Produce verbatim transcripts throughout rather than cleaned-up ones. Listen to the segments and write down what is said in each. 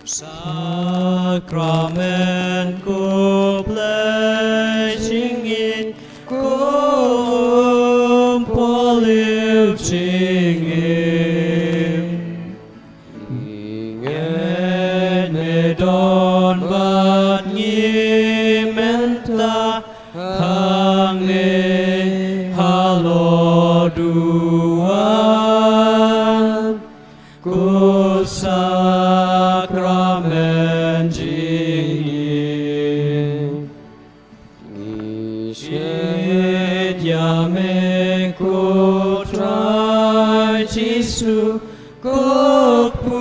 Sakramen ko Blei jingim, ko Umpohliew jingim. Ngi ngeit me don bad ngi mynta hangne halor duwan ko sakramen jingim. Ngi shait ïa me ko Trai Jisu, ko Kpu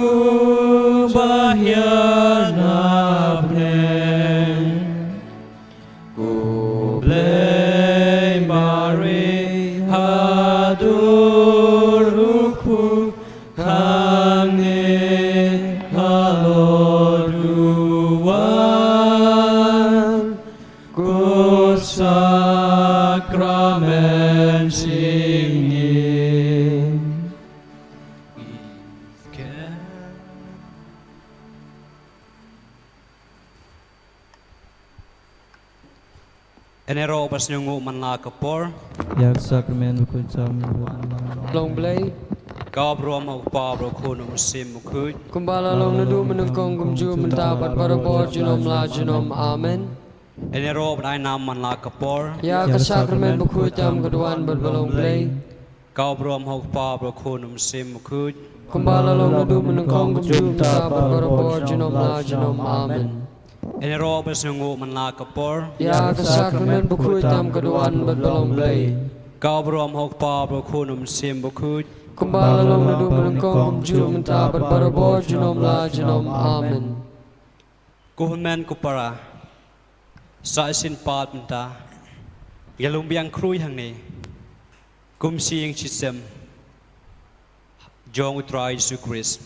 ba hiar na bneng. Ko Blei Mari haduh u Kpu, hangne halor duwan ko sakramen jingim. Ynda ruh ba sngewnguh man la ka por. Ïa ka sakramen bakhuid tam. Long Blei. Ka burom ha u Kpa, bad u Khun, u Mynsiem Bakhuid. Kumba la long naduh mynnyngkong kumjuh mynta bad barabor junom la junom. Amen. Ynda ruh ba dei nam man la ka por. Ïa ka sakramen bakhuid tam ka duwan bad ba long Blei. Ka burom ha u Kpa, bad u Khun, u Mynsiem Bakhuid. Kumba la long naduh mynnyngkong kumjuh mynta bad barabor junom la junom. Amen. Ynda ruh ba sngewnguh man la ka por. Ïa ka sakramen bakhuid tam ka duwan bad ba long Blei. Ka burom ha u Kpa, bad u Khun, u Mynsiem Bakhuid. Kumba la long naduh mynnyngkong kumjuh mynta bad barabor junom la junom. Amen. Ko hynmen ko para, sa shisien pat mynta ngi long biang khrui hangne kum shi ïing shi sem jong u Trai Jisu Khrist.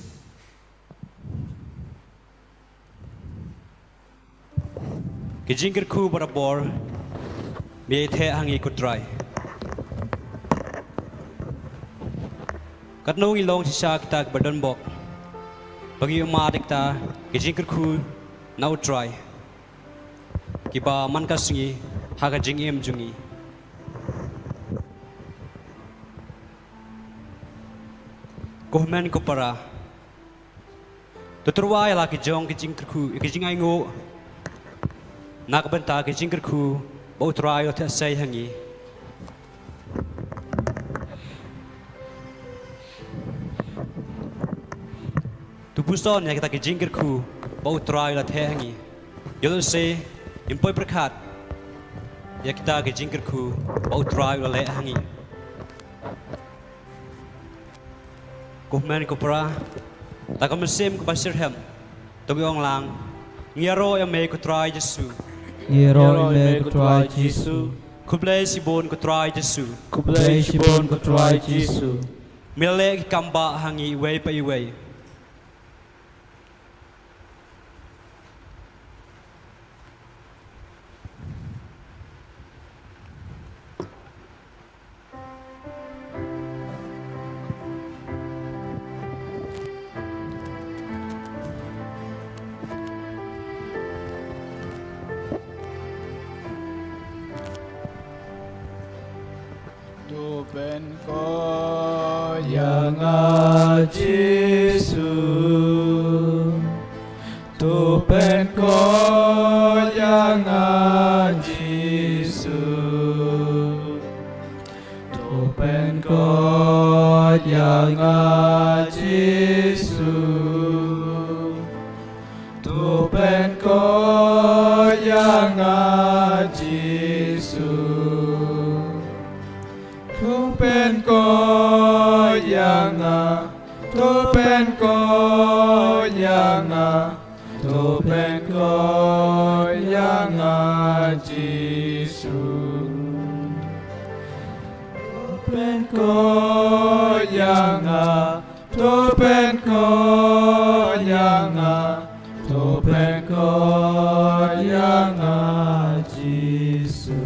Ki jingkyrkhu barabor me ïa theh ha ngi ko Trai. Katno ngi long shisha kita kiba don bok ba ngi ïohmad ïa kita ki jingkyrkhu na u Trai kiba man ka sngi ha ka jingim jong ngi. Ko hynmen ko para, to tyrwa ïa la ki jong ki jingkyrkhu, ki jingainguh na ka bynta ki jingkyrkhu ba u Trai u la theh sei ha ngi. To puson ïa kita ki jingkyrkhu ba u Trai u la theh ha ngi. Ïoh lehse ngim poi pyrkhat ïa kita ki jingkyrkhu ba u Trai u la leh ha ngi. Ko hynmen ko para, da ka mynsiem kaba shitrhem to ngi ong lang: Ngi ïaroh ïa me ko Trai Jisu. Ngi ïaroh ïa me ko Trai Jisu. Khublei shibun ko Trai Jisu. Khublei shibun ko Trai Jisu. Me la leh ki kam bah ha ngi iwei pa iwei. To pynkoit ïa nga Jisu. To pynkoit ïa nga Jisu. To pynkoit ïa nga Jisu. To pynkoit ïa nga Jisu. To pynkoit ïa nga. To pynkoit ïa nga. To pynkoit ïa nga Jisu. To pynkoit ïa nga. To pynkoit ïa nga. To pynkoit ïa nga Jisu.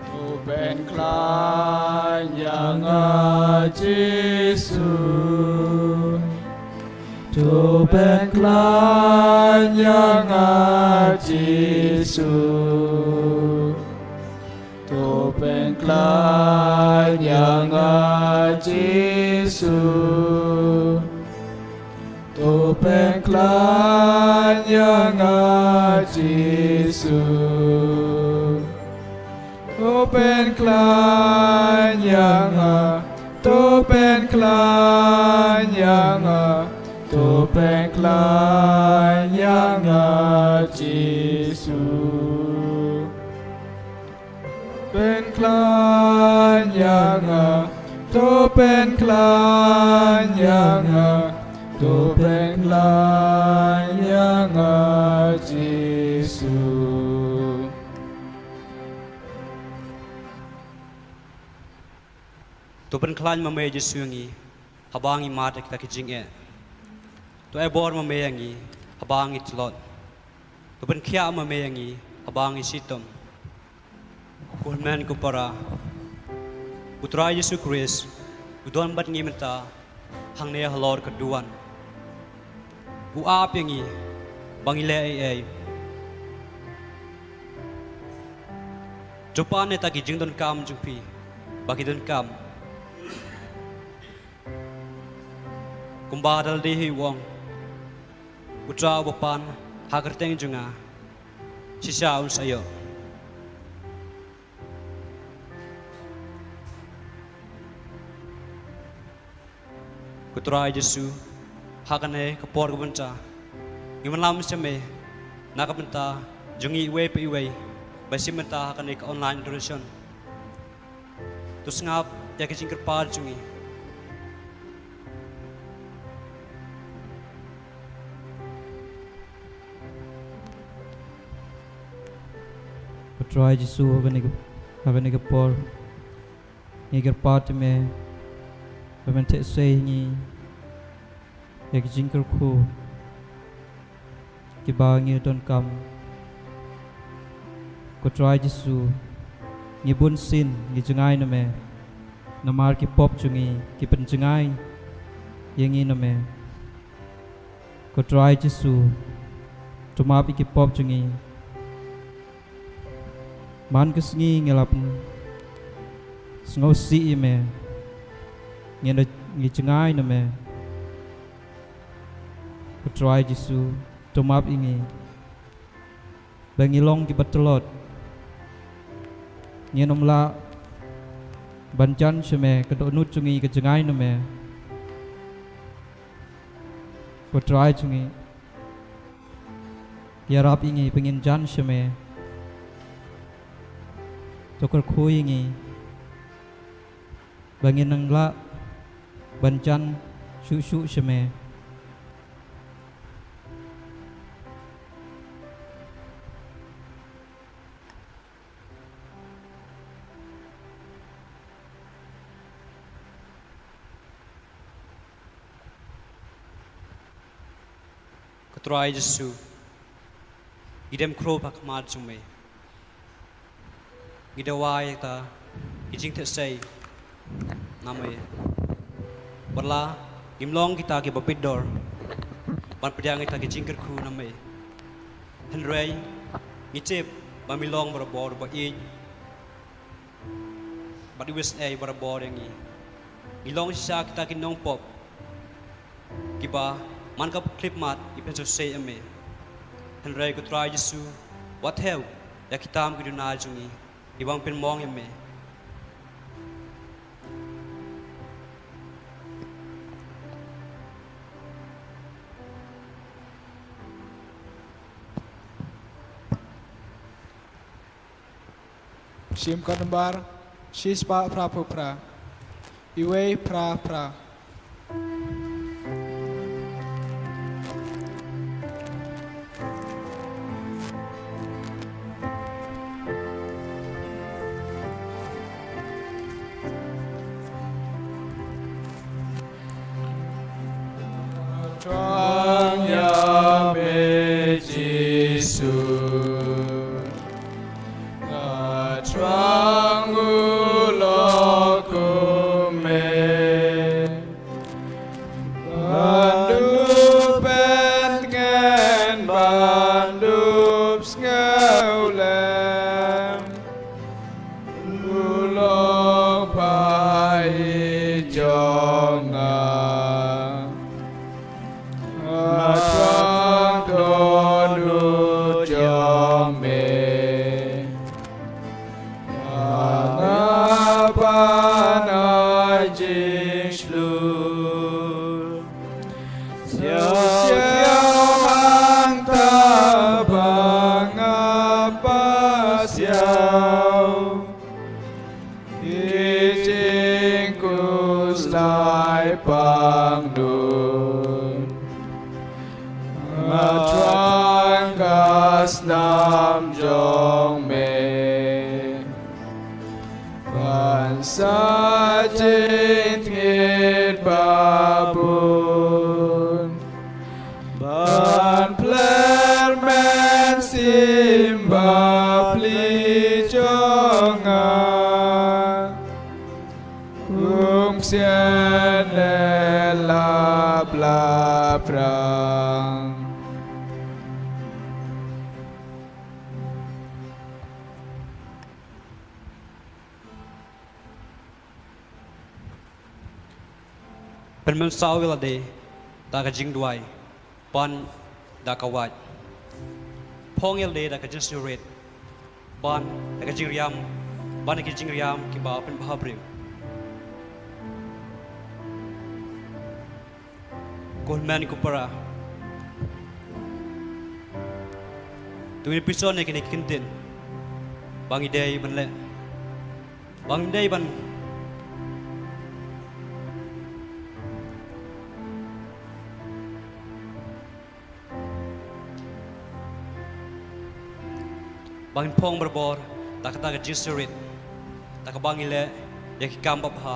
To pynkhlaiñ ïa nga Jisu. To pynkhlaiñ ïa nga Jisu. To pynkhlaiñ ïa nga Jisu. To pynkhlaiñ ïa nga Jisu. To pynkhlaiñ ïa nga, to pynkhlaiñ ïa nga, to pynkhlaiñ ïa nga Jisu. Pynkhlaiñ ïa nga, to pynkhlaiñ ïa nga, to pynkhlaiñ ïa nga Jisu. To pynkhlaiñ ma me Jisu ïa ngi, haba ngi mad ïa kita ki jingeh. To ai bor ma me ïa ngi, haba ngi tlot. To pynkhiah ma me ïa ngi, haba ngi shitom. Ko hynmen ko para, U Trai Jisu Khrist u don bad ngi mynta hangne halor ka duwan. U ap ïa ngi ba ngi leh ei ei. To pan ïa kita ki jingdonkam jong phi ba ki donkam. Kumba da lade hi u ong, uta uba pan ha ka kyrteng jong nga, shisha un sa ïoh. Ko Trai Jisu, ha kane ka por ka bynta ngi wanlam sha me na ka bynta jong ngi iwei pa iwei ba shim bynta ha kane ka online adoration. To sngap ïa ka jingkyrpad jong ngi. Ko Trai Jisu, ha kane ka, ha kane ka por ngi kyrpad ïa me ba men theh sei ïa ngi ïa ki jingkyrkhu kiba ngi donkam. Ko Trai Jisu, ngi bunsien ngi jngai na me namar ki pop jong ngi ki pynjngai ïa ngi na me. Ko Trai Jisu, to map ïa ki pop jong ngi. Man ka sngi ngi la pynsngewsih ïa me, ngi da, ngi jngai na me. Ko Trai Jisu, to map ïa ngi ba ngi long kiba tlot. Ngin ym lah ban jan sha me, ka dohnud jong ngi ka jngai na me. Ko Trai jong ngi, ïarap ïa ngi ba ngin jan sha me. To kyrkhu ïa ngi ba ngin nang lah ban jan shuh shuh sha me. Ko Trai Jisu, ngi dem khrup ha khmat jong me. Ngi dawa ïa kita ki jingtheh sei na me. Wat la ngim long kita kiba bit dor ban pdiang ïa kita ki jingkyrkhu na me, hynrei ngi tip ba me long barabor ba ïeit bad iwei shisha barabor ïa ngi. Ngi long shisha kita ki nongpop kiba man ka khyllipmat ngi pynsngewsih ïa me. Hynrei ko Trai Jisu, wat thew ïa ki tam ki duna jong ngi, ngi bym pynmong ïa me. Shim kot nambar shispah phraphew phra. Iwei phra phra. Kyrpad ïa me Jisu. Nga thrang u lok kum me. jong nga. Nga thrang don u jong me. Nga ban ai jingshlur. Siaw siaw hangta ba nga pasiaw. Ki jingkhuslai pang dun. Nga thrang ka snam jong me. Ban sa jingtngit ba bun. Ban pler mynsiem bapli jong nga. Kum ksian ne lap lap rang. Pynmynsaw ïa lade da ka jingduwai ban da ka wad. Phong ïa lade da ka jingsngewrit ban da ka jingriam, ban da ka jingriam kiba pynbha briew. Ko hynmen ko para, to ngin pynshong ïa kine ki kyntien ba ngi dei ban leh. Ba ngi dei ban, ba ngin phong barabor da kata ka jingsngewrit, da kaba ngi leh ïa ki kam babha,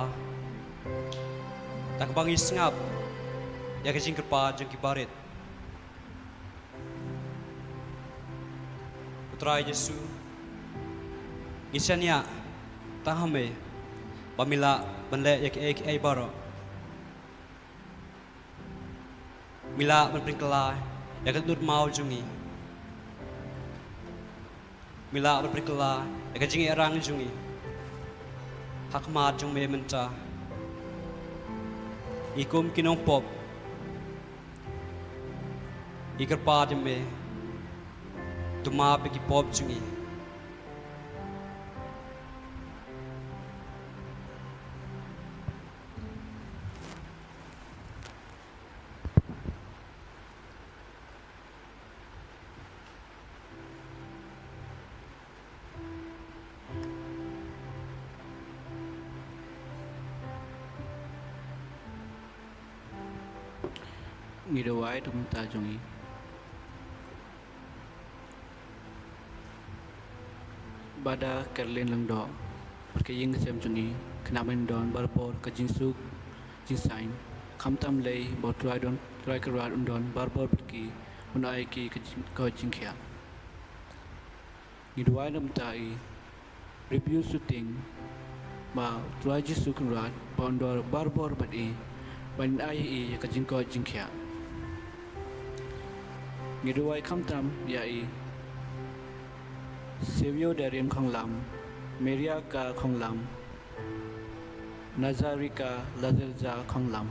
da kaba ngi sngap ïa ka jingkyrpad jong ki barit. U Trai Jisu, ngi shaniah tang ha me ba me lah ban leh ïa kiei kiei baroh. Me lah ban pynkylla ïa ka lut maw jong ngi. Me lah ban pynkylla ïa ka jingïarang jong ngi ha khmat jong me mynta. Ngi kum ki nongpop, ngi kyrpad ïa me, to map ïa ki pop jong ngi. Ngi duwai da ka bynta jong ngi. Bad da Kerlin Lyngdoh, bad ka ïing ka sem jong ngi, khnang ba ngin don barabor ka jingsuk jingsaiñ, khamtam lei ba U Trai don, Trai Kynrad un don barabor bad ki, un ai ki ka jing, ka jingkhiah. Ngi duwai na ka bynta i Review Shooting, ba U Trai Jisu Kynrad ba un don barabor bad i, ban ai i ïa ka jingkoit jingkhiah. Ngi duwai khamtam ïa i Savio Darian Khonglam, Maria ka Khonglam, Nazarika Lazarja Khonglam,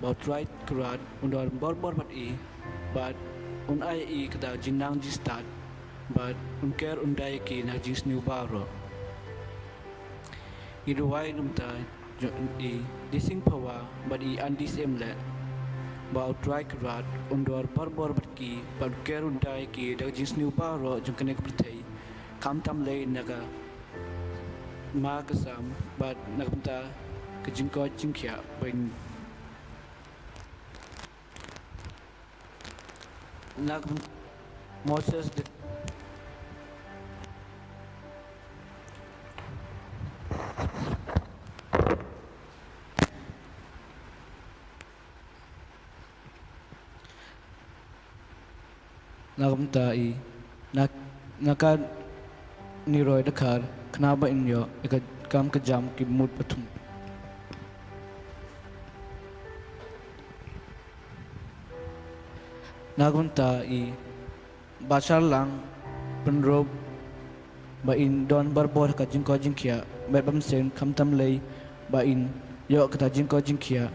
ba U Trai Kynrad un don barabor bad i, bad un ai i kata jingnang jingstad, bad un ker un dai ïa ki na jingsniew baroh. Ngi duwai na ka bynta jong i Dising Phawa bad i Andi Syiemlieh, ba U Trai Kynrad un don barabor bad ki, bad un ker un dai ïa ki da ka jingsniew baroh jong kane ka pyrthei, khamtam lei na ka ma ka sam, bad na ka bynta ka jingkoit jingkhiah, ban na ka byn-, Moses de Na ka bynta i, na, na ka Niroi Dkhar, khnang ba in ïoh ïa ka kam ka jam ki mut pathum. Na ka bynta i, Bashar Lang Pynrop, ba in don barabor ka jingkoit jingkhiah, met bamsien khamtam lei ba in ïoh kata jingkoit jingkhiah.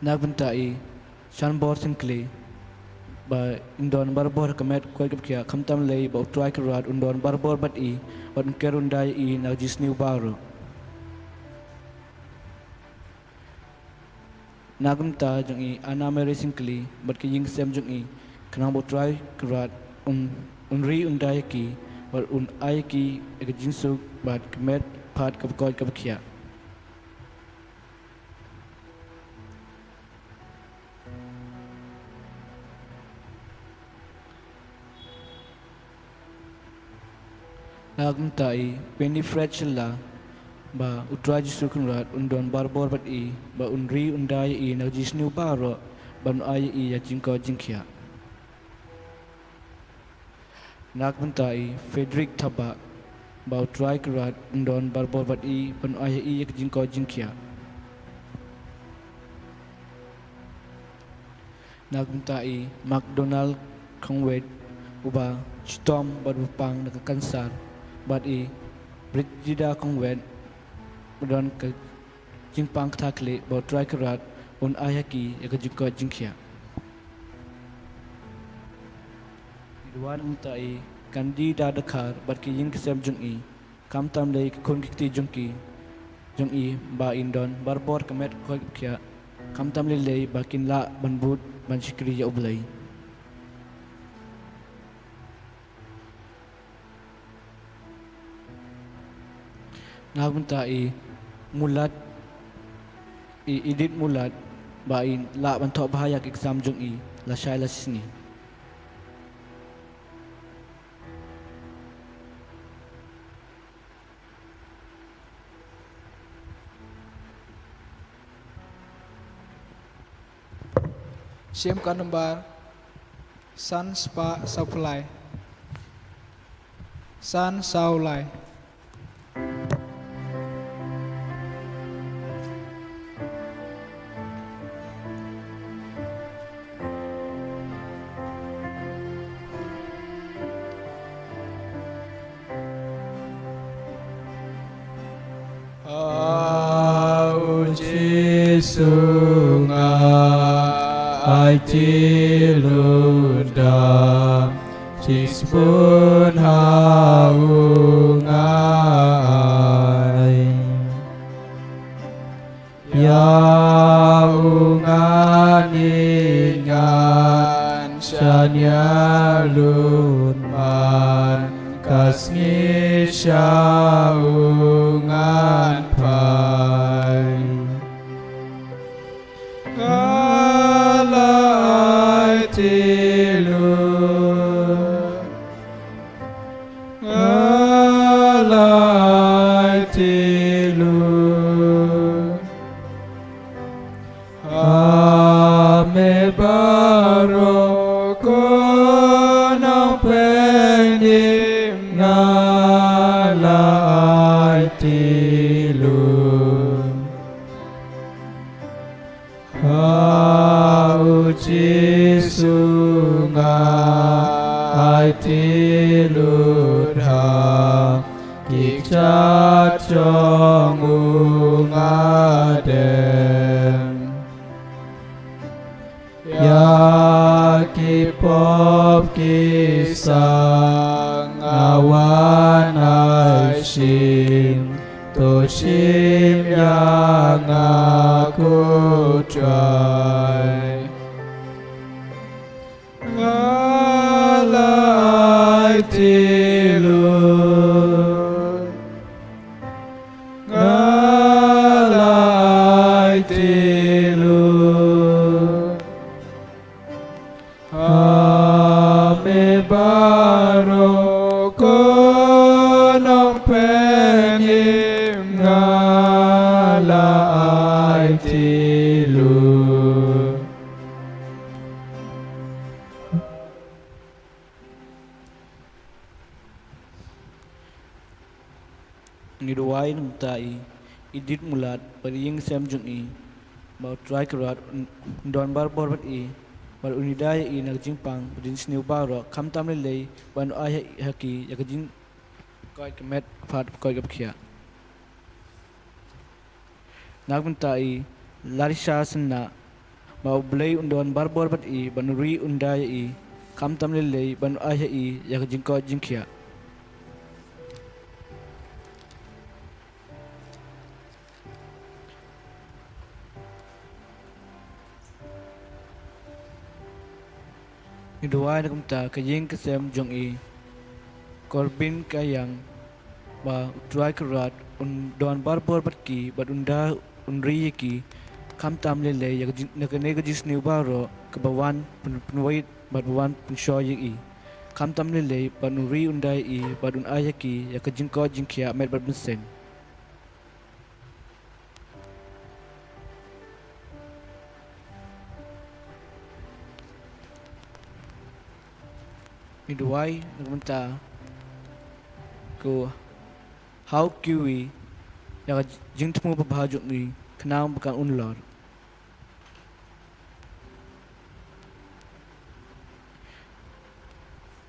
Na ka bynta i Shanbor Syngkli, ba in don barabor ha ka met koit ka khiah, khamtam lei ba U Trai Kynrad un don barabor bad i, bad un ker un da ïa i na ka jingsniew baroh. Na ka bynta jong i Anna Mary Syngkli bad ki ïing ki sem jong i, khnang ba U Trai Kynrad un, un ri un da ïa ki, bad un ai ïa ki ïa ka jingsuk bad ka met phad kaba koit kaba khiah. Na ka bynta i Winifred Shylla, ba U Trai Jisu Kynrad un don barabor bad i, ba un ri un da ïa i na ka jingsniew baroh, ban ai ïa i ïa ka jingkoit jingkhiah. Na ka bynta i Frederick Thabah, ba U Trai Kynrad un don barabor bad i, ban ai ïa i ïa ka jingkoit jingkhiah. Na ka bynta i McDonald Kongwet, uba shitom bad uba pang na ka kansar, bad i Brigida Kongwet, ba don ka jingpang kata khlieh, ba U Trai Kynrad un ai ha ki ïa ka jingkoit jingkhiah. Ngi duwai na ka bynta i Candida Dkhar bad ki ïing ki sem jong i, khamtam lei ki khun ki kti jong ki, jong i, ba in don barabor ka met koit khiah, khamtam lei lei ba kin lah ban bud ban shakri ïa U Blei. Na ka bynta i Mulat, i Edith Mulat, ba in lah ban thoh bha ïa ka exam jong i lashai lashisngi. Shim ka nambar san spah saw phew lai. San saw lai. Ha u Jisu nga aiti lut da, jingsbun ha u nga ai. Ïa u ngan ïeit ngan shaniah lut man, ka sngi sha u ngan phai. Nga la aiti lut. Nga la aiti lut. Ha me baroh ko nongpynim nga la aiti lut. Ha u Jisu nga aiti lut, ha ki kjat jong u nga dem. Ïa ki pop ki sang nga wan ai shim, to shim ïa nga ko Trai. Nga la aiti lut. Nga la aiti lut. Ha me baroh ko nongpynim nga la aiti lut. Ngi duwai na ka bynta i Edith Mulat bad ïing sem jong i, ba U Trai Kynrad un don barabor bad i, bad un ïada ïa i na ka jingpang bad jingsniew baroh, khamtam lei lei ba un ai ha ki ïa ka jingkoit ka met, ka phad, ka koit ka khiah. Na ka bynta i Larisha Synnah, ba U Blei un don barabor bad i, bad un ri un da ïa i, khamtam lei lei, bad un ai ha i ïa ka jingkoit jingkhiah. Ngi duwai na ka bynta ka ïing ka sem jong i Corbin Kaiang, ba U Trai Kynrad un don barabor bad ki, bad un da un ri ïa ki, khamtam lei lei, ïa ka jing, na kane ka jingsniew baroh kaba wan pyn, pynwait bad ba wan pynshoi ïa i. Khamtam lei lei, bad un ri un da ïa i, bad un ai ha ki ïa ka jingkoit jingkhiah met bad mynsiem. Ngi duwai na ka bynta ko Hau Kiwi, ïa ka jingthmu babha jong i, khnang ba kan un lor.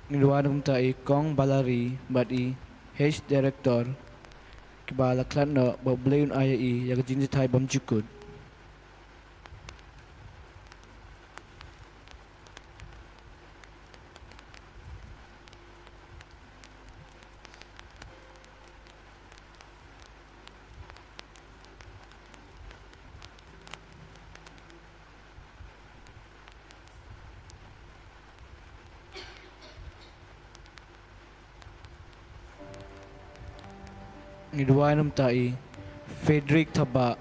Ngi duwai na ka bynta i Kong Balari bad i H Director, kiba la khlad noh, ba U Blei un ai ïa i ïa ka jingjahthait bymjukut. Ngi duwai na ka bynta i Frederick Thabah,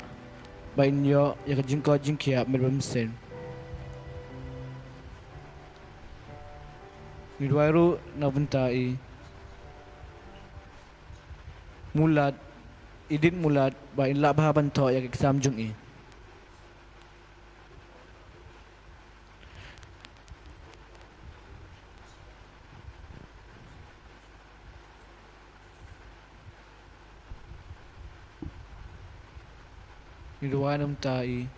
ba in ïoh ïa ka jingkoit jingkhiah met bad mynsiem. Ngi duwai ruh na ka bynta i Mulad, Edith Mulad, ba in lah bha ban thoh ïa ka exam jong i. Ngi duwai na ka bynta i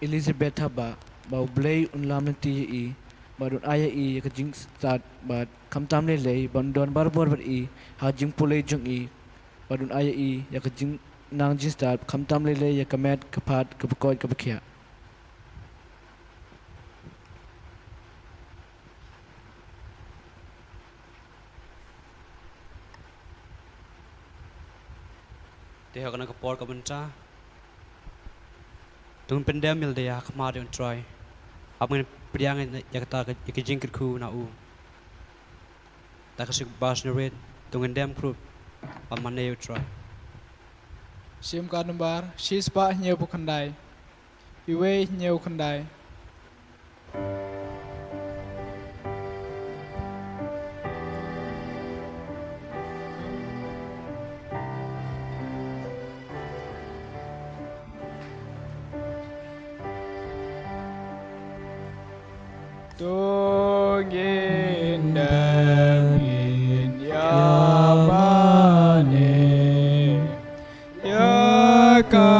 Elizabeth Thabah, ba U Blei un lam lynti ïa i, bad un ai ïa i ïa ka jingstad, bad khamtam lei lei, bad un don barabor bad i ha ka jingpule jong i, bad un ai ïa i ïa ka jingnang jingstad, khamtam lei lei ïa ka met ka phad, kaba koit kaba khiah. Te ha kane ka por ka mynta, to ngin pyndem ïalade ha khmat jong U Trai. Hap ngin pdiang ïa kata ka, ïa ka jingkyrkhu na u. Da ka suk bas na rit, to ngin dem krup ban mane ïa U Trai. Shim ka number shispah hynñiewphew khyndai. Iwei hynñiew khyndai. To ngin dem ngin ïa mane ïa ka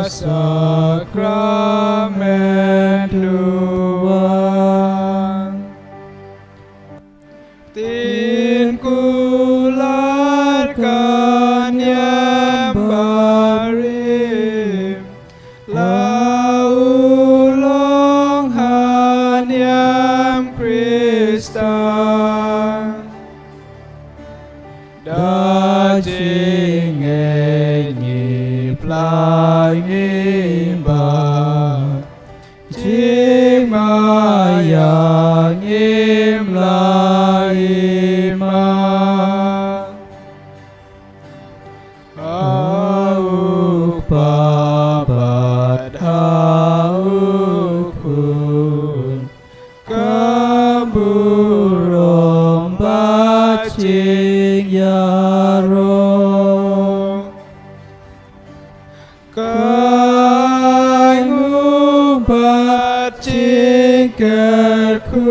sakrament luan. Tin kular ka niam barim, la u long ha niam Khristan. Da jingngeit ngi pla ngi ba, jingmaïa ngim la i ma. Ha u Kpa bad ha u Khun, ka burom bad jingïaroh. Ka ainguh bad jingkyrkhu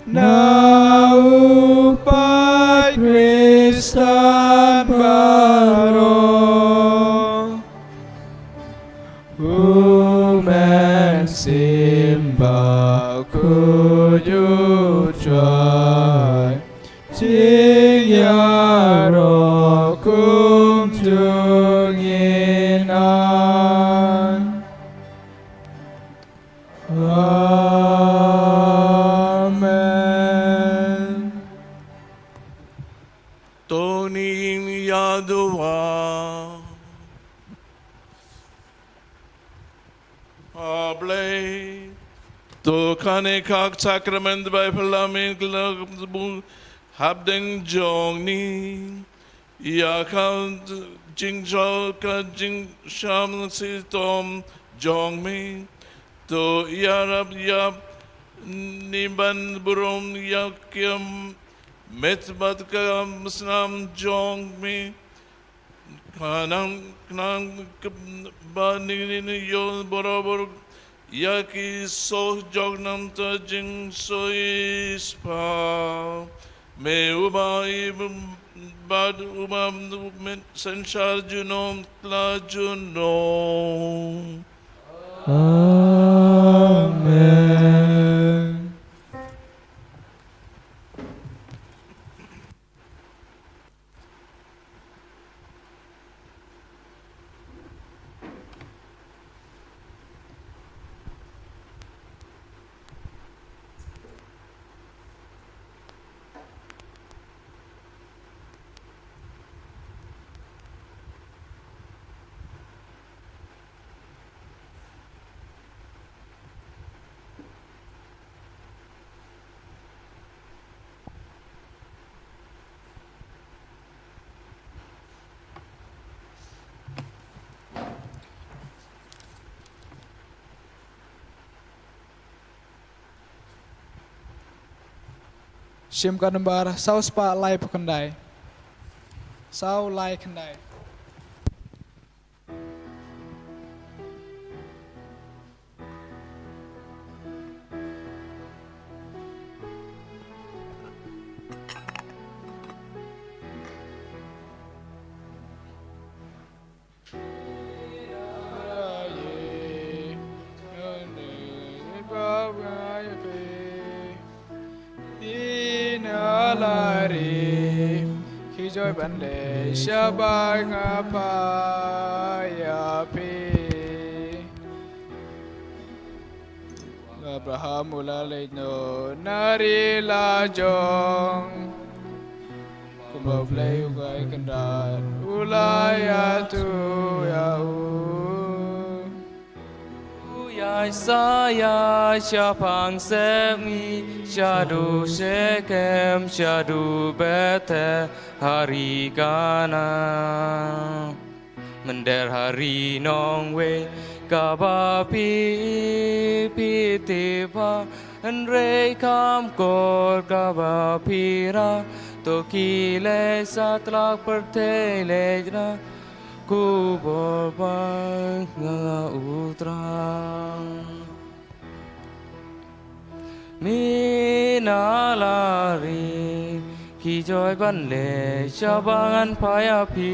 na u paid Khristan baroh. U Mynsiem Bakhuid U Trai, jingïaroh kumjuh ngin To kane ka sakrament bai phylla mynta ka la bun hapdeng jong ngi. Ïa ka jingshah ka jingsham shitom jong mi. To ïarap ïa ngi ban burom ïa ka met bad ka snam jong mi. Khnang, khnang ba ngin ïoh barabor ïa ki soh jong nangta jingshisha. Me uba i bad uba synshar junom la junom. Amen. Shim ka nambar saw spah lai phew khyndai. Saw lai khyndai. Ina lari, ki joi ban leh shabar nga phai ïa phi. Abraham u la leit noh na ri la jong. Kumba U Blei u kwah kynrad u la ïathuh ïa u. U Isaïah shaphang sepngi, shaduh Shekhem, shaduh Bethel, ha ri Kanaan. Mynder ha ri nongwei kaba phi, phi tip bha, hynrei kham kor kaba phi rah. To khie leit satlak pyrthei leit rah khubor ba nga U Trai. Mynta la ri, ki joi ban leh shabar ngan phai ïa phi.